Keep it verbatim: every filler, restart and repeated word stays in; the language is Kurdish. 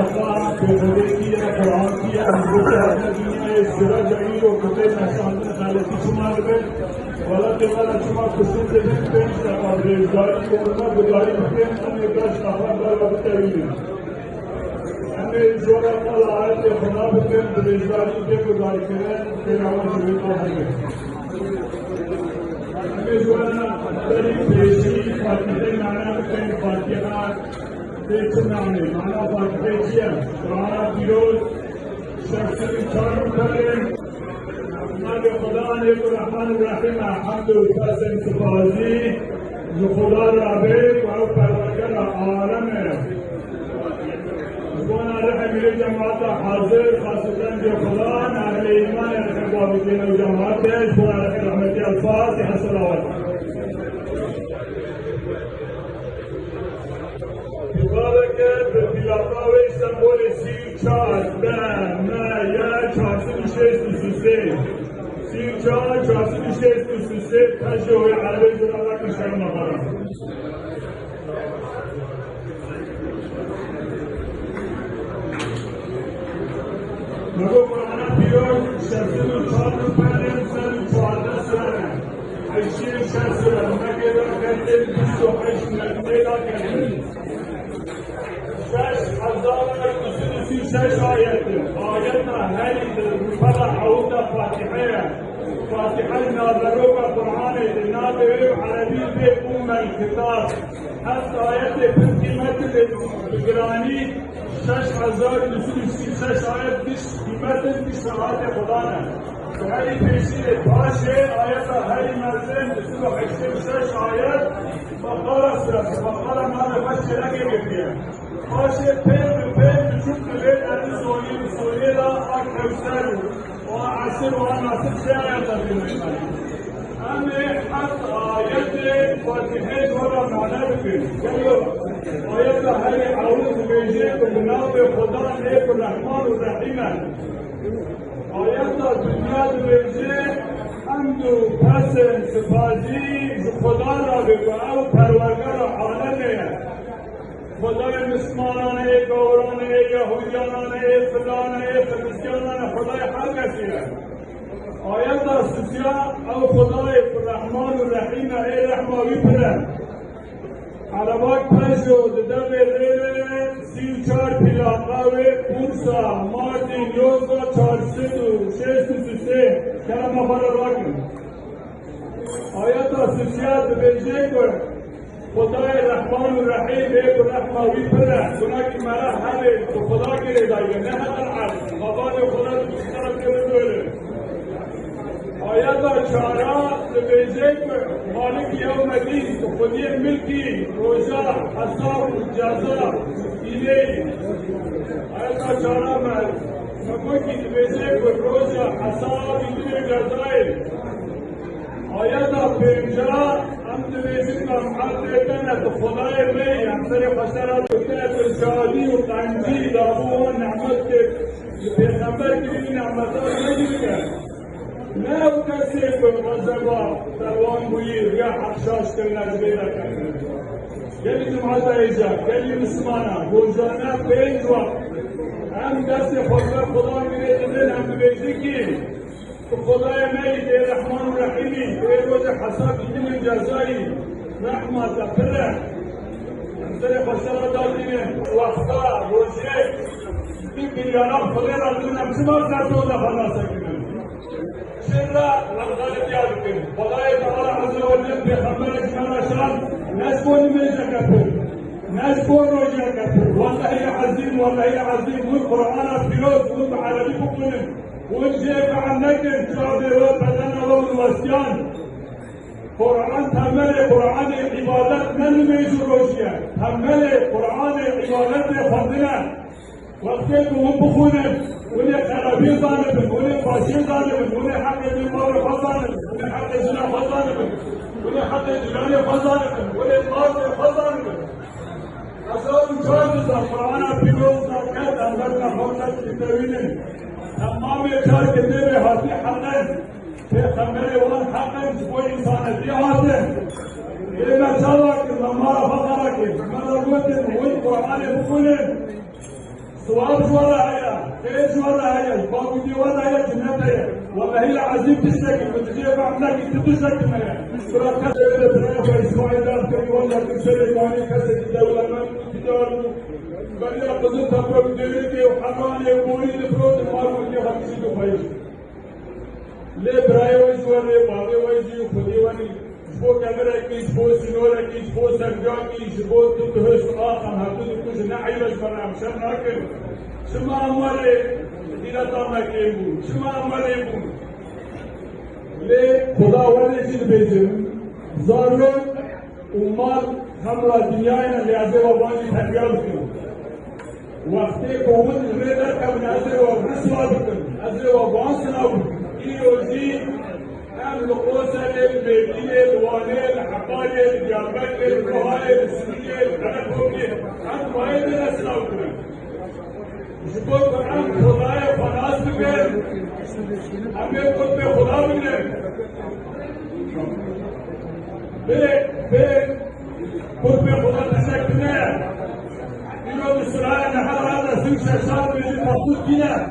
Pêxemberî ye, Qur'an ye, em bi te dinyayê siraca îro kutê meşandin xeletî çima dibe? Welatê me de çima kuştin dibin? Pênc deqa dirêjdarî û me gudarî bikin, em ê beş deqa berwe bitewînin. Em ê ji we re qala ayetê Xweda bikin, dirêjdarî tê gudarkirin, têra we ji wê re hebe. Em ê ji we re berî pêşî Fatîhê mane bikin, Fatîha. Tê çi manê? Mana Fatihê çi ye? Qur'ana pîroz, şeş sed û çar rûpelên, navê Xudanê ku Rehman û Rehîm e, hemd û pesên sipasî ji Xuda re be ku ew perwergera alemê ye. Ji bona rihê milê cemaata hazir, xaseten cê Xudan, ehlê îmanê rihê babî tên ew cemaatê, ji bona rihê rehmetî El-Fatiha, selawat. Pîvazeke bi pîlata wê sembolê sî û çar, B M Y çar sed û şêst û sê. Sî û çar, çar sed û şêst û sê, pejê wê erebê zirava kişerma xwe re. Me got Qur'ana pîroz şeş sed û çar rûpelên sed û çardeh sure. Heştê şeş sure, Mekkê de ketin, bîst û heşt Medînê de ketin. Şeş hezar û du sed û sî û şeş ayet e. Ayeta herî di rûpela ewil de Fatîhe ye. Fatîhe naveroka Qur'anê, di navê wê bi erebî bê Ummel Kitab. Heft ayetê pir qîmet in, bi giranî şeş hezar û du sed û sî û şeş ayet giş qîmet in, giş saetê Xudan e. Herî pêşî lê paşê ayeta herî mezin, du sed û heştê û şeş ayet, Beqara sure, Beqara navê xwe çêlekê girtiye. Paşê pênc bi pênc biçûk divê, erin sonî bi sonî de a Kewser û a Esir û a Nasir sê ayeta dîne. Em ê heft ayetê Fatîhê ji we re mane bikin. Gelo ayeta herî ewil dibêje ku bi navê Xudan ê ku Rehman û Rehîm e. Ayeta dinya dibêje, hemd û pesên sipasî ji Xuda re be ku ew perwergera alemê ye. Xwedayê mismanan e, gawiran e, yahûdiyanan e, filan e, xiristîyanan e, Xwedayê her kesî ye. Ayeta sisiya, ew Xwedayê ku Rehman û Rehîm e, ê rehma wî pir e. Erebak Peugeot di devê rê de sî û çar plaka wê Bursa, Mardin, Lozan çar sed û şêst û sê. Kerema xwe re rakin. Ayeta sisiya dibêje ku Xwedayê Rehman û Rehîm ê ku rehma wî pir e, gunekî me re hebe, ku Xweda girêdayî be, ne heqel erd. Xebatê Xweda di dûstan kevin were. Ayeta çara dibêje ku Malik Yewmedîn, ku xwediyê milkî, roja hesab û ceza, dînê. Ayeta çara me, me gotî dibêje ku roja hesab, dînê, cezayê. Ayeta pênca, em dibêjin ku em erdê te ne, tu Xwedayê me yî, em serê xwe ser e, tu te, tu şadî û qencî dabû wan nehmet kir, li pêxember kirî nemeta negirî. Ne ew kesê ku xezeba te wan bûyî, riya heq şaş kirine, divê vekefin. Gelî cemaeta hêja, gelî mislimana, rojane pênc wext em destê xwe li ber Xudan girê didin, em dibêjin kî, Tu Xwedayê me yî, tu yê Rehman û Rehîm î, tu yê rojê hesab, dînê, cezayî, rehma te pir e. Em serê xwe ser e datînin, wexta rojê, tu biryara Xwedê re didin, em çima ser dozexa nasekirin? Çira em xeletiya dikin? Xwedayê Teala Azze ve Celle pêxemberê ji me re şand, ne ji bo nimêjeke pir, ne ji bo rojeke pir. Wellehî ezîm, wellehî ezîm, hûn Qur'ana pîroz, hûn bi erebî bixwînin. Hûn jê fehm nekin, çavê we, bedena we hûn westiyan. Qur'an temelê Qur'anê îbadet ne nimêj û rojî ye. Temelê Qur'anê îbadet lê xwendin e. Wextê ku hûn bixwînin, hûn ê qerebî zanibin, hûn ê faşî zanibin, hûn ê heqê dîn bavê xwe zanibin, hûn ê heqê jina xwe zanibin, hûn ê heqê cîranê xwe zanibin, hûn ê mafê xwe zanibin. Hezar û çar sed Qur'ana pîroz da ket, em ber nexwe ket kitewînin. Temamê çar kitêbê hatî heq in. Pêxemberê wan heq in, ji bo însanetî hatin. Ê me çawa kir, me mala xwe xera kir. Me re gotin, hûn Qur'anê bixwînin. Siwab ji we re heye, xêr ji we re heye, ji bavûdê we re heye, cinnet heye. Wellehî le ezîm tiştekî, min dijê fehm nekî, tu tiştekî me ye. Sura kes ê de biraya xwe Îsmaîl dar kirî, wella tu serê kanî kesekî dewlemend û tîcar bû. Beriya Qizil Tepe û Dêrikê û Heranê û Borî difirotin, mal mûlkê xwe dijî dixweyî. Lê birayê we jî werê, bavê we jî û xwedî werî. Ji bo kevirekî, ji bo sînorekî, ji bo sercakî, ji bo tu dihişt axan hetu dikujin, ne eyb e ji me re, em şer nakin. Çima em werê, xîreta me kêm bû, çima em werê bûn. Lê Xuda werê jî dibêjin, zarok û mal hemla dinyayê ne, lê ez ê we van jî terbiya bikim. Wextê ku hûn ji rê derkevin, ez ê we riswa bikim, ez ê we van sinav bikim. Îro jî em li Qoselê, li Mêrdînê, li Wanê, li Heqarê, li Diyarbekirê, li Rihayê, li Silîgê, li Qereqokê, em bayê dê ne sinav bikin. Ji bo ku em Xwedayê xwe nas bikin, em ê qutbê Xweda bigrin. Bê, bê qutbê Xweda tiştek tune ye. Îro di sirayê neheran de sî û şeşan bêjî mexsûd kî ne?